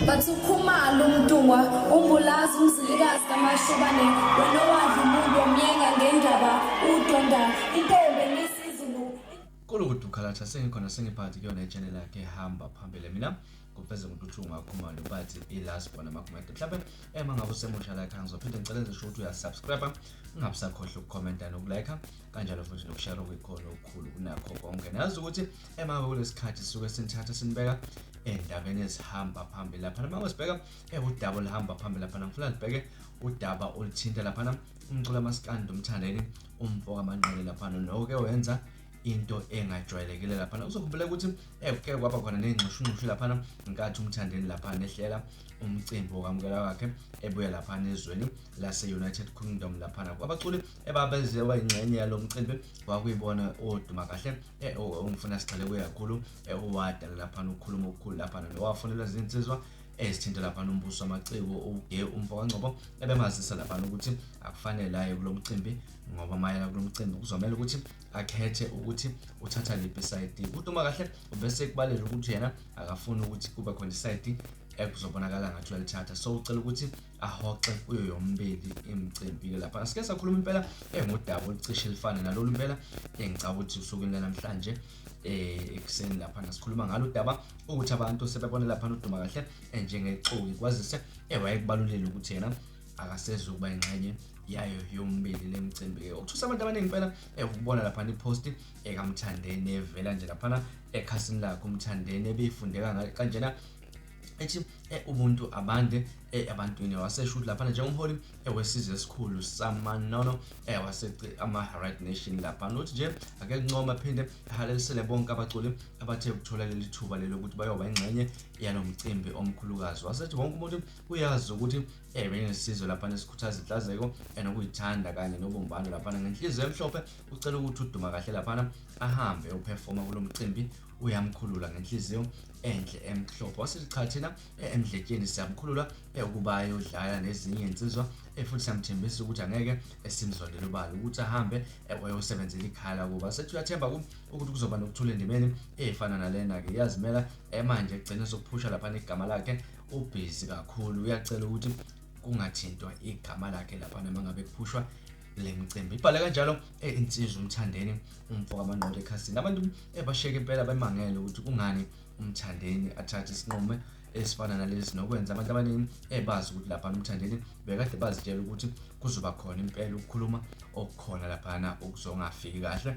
Bathi uKhumalo uMntungwa uMbulazi uMzilikazi kaMashobane wena owadla umuntu wamyenga ngendaba udonda intombi enesiZulu. Kulukudu Khalatha sengikhona sengiphathi kuyona i-channel yakhe ehamba phambili mina nguveze ngoNtuthu Khumalo bathi i-last born amakhumede mhlawumbe ema ngabe usemusha la ekhaya ngizophinde ngicela nje ukuthi uyasubscribe ungabe usakhohlwa ukukhomenta nokulike kanjalo futhi nokushare okuyikhona okukhulu kunakho konke. Nazi ukuthi ema ngabe kulesikhathi sisuke sinithatha sinibeka endabeni ezihamba phambili laphana. Uma sibheka udaba oluhamba phambili laphana, ngifuna sibheke udaba oluthinta laphana umculo amaskandi uMthandeni umfo kaManqele laphana noke wenza into engajwayelekile laphana. Uzokhumbula ukuthi kuke kwaba khona ney'nxushunxushu laphana ngenkathi uMthandeni laphana ehlela umcimbi wokwamukela kwakhe ebuya laphana ezweni lase-United Kingdom laphana. Abaculi ebabeze bayingxenye yalo mcimbi kwakuyibona oduma kahle ongifuna sigxile kuye kakhulu uwadala laphana ukukhuluma okukhulu laphana nowafonelwa zinsizwa ezithinta laphana umbuso wamaciko uGe umfo kaNgcobo ebemazisa laphana ukuthi akufanele aye kulo mcimbi ngoba mayela kulo mcimbi kuzomele ukuthi akhethe ukuthi uthatha liphi isayidi. Uduma kahle ubese kubalela ukuthi yena akafuni ukuthi kube khona isayidi ekuzobonakala ngathi uyalithatha, so ucela ukuthi ahoxe kuyo yombili imicimbi-ke lapha. Sike sakhuluma impela engodaba olucishe lifane nalolu impela engicaba ukuthi usukwini lanamhlanje ekuseni laphana sikhuluma ngalo udaba ukuthi abantu sebebona laphana uduma kahle njengexoki kwazise wayekubalulile ukuthi yena akasezukuba ingxenye yayo yombili le micimbi-ke. Okuthusa abantu abaningi impela ukubona laphana iphosti ekaMthandeni evela nje laphana ekhasini lakhe uMthandeni ebeyifundeka kanjena ethi ubuntu abande ebantwini. Wasesho ukuthi laphana njengomholi wesizwe esikhulu samanono wase ama-Red Nation laphana uthi nje ake kuncoma aphinde ahalelisele bonke abaculi abathe ukuthola leli thuba leli ukuthi bayoba ingxenye yalo mcimbi omkhulukazi. Wasethi wonke umuntu uyazi ukuthi bengesizwe laphana esikhuthaza inhlazeko enokuyithanda kanye nobumbano laphana ngenhliziyo emhlophe. Ucela ukuthi uduma kahle laphana ahambe uperforma kulo mcimbi, uyamkhulula ngenhliziyo enhle emhlophe. Wasithi cha thina emdletsheni siyamkhulula ukuba ayodlala nezinye iy'nsizwa futhi siyamthembisa ukuthi angeke simzondele ubala ukuthi ahambe wayosebenzela ikhaya kuba sethi uyathemba ukuthi kuzoba nokuthula endimeni efana nalena-ke iyazimela manje egcine sokuphusha laphana igama lakhe ubhizi kakhulu. Uyacela ukuthi kungathintwa igama lakhe laphana uma ngabe kuphushwa le micimbi. Ibhale kanjalo insizwa uMthandeni umfo kaManqola ekhasini. Abantu basheke impela bemangele ukuthi kungani uMthandeni athathe isinqumo esifana nalesi nokwenza abantu abaningi bazi ukuthi laphana uMthandeni bekade bazitshela ukuthi kuzoba khona impela ukukhuluma okukhona laphana okuzongafiki kahle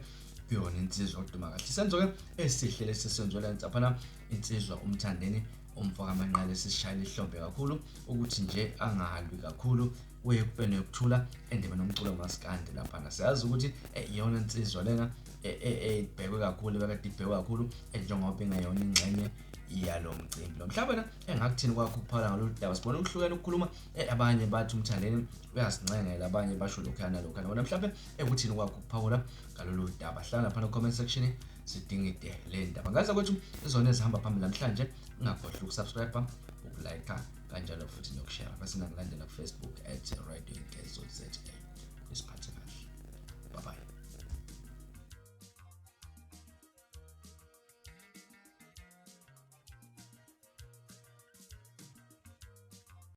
kuyona insizwa oduma kahle. Isenzo-ke esihle lesi senzo laphana insizwa uMthandeni umfo kaManqele sisishayela ihlombe kakhulu ukuthi nje angalwi kakhulu kuye kube nokuthula endimeni nomculo maskandi laphana. Siyazi ukuthi iyona insizwa lena ebhekwe kakhulu bekade ibhekwe kakhulu njengoba ingayona ingxenye yalo mcimbi lo. Mhlawumbe na engakuthini kwakho ukuphawula ngalolu daba, sibona ukuhlukene ukukhuluma, abanye bathi uMthandeni uyasincengela, abanye basho lokhuyana nalokhuyana. Wena mhlawumbe ekuthini kwakho ukuphawula ngalolu daba, hlala laphana ku-comment section sidingide le ndaba. Ngaze kwethu izona ezihamba phambili namhlanje, ungakhohlwa ukusubscribe, ukulike kanjalo futhi nokushare. Bese nangilandela ku-Facebook at Radio Inkezo Z.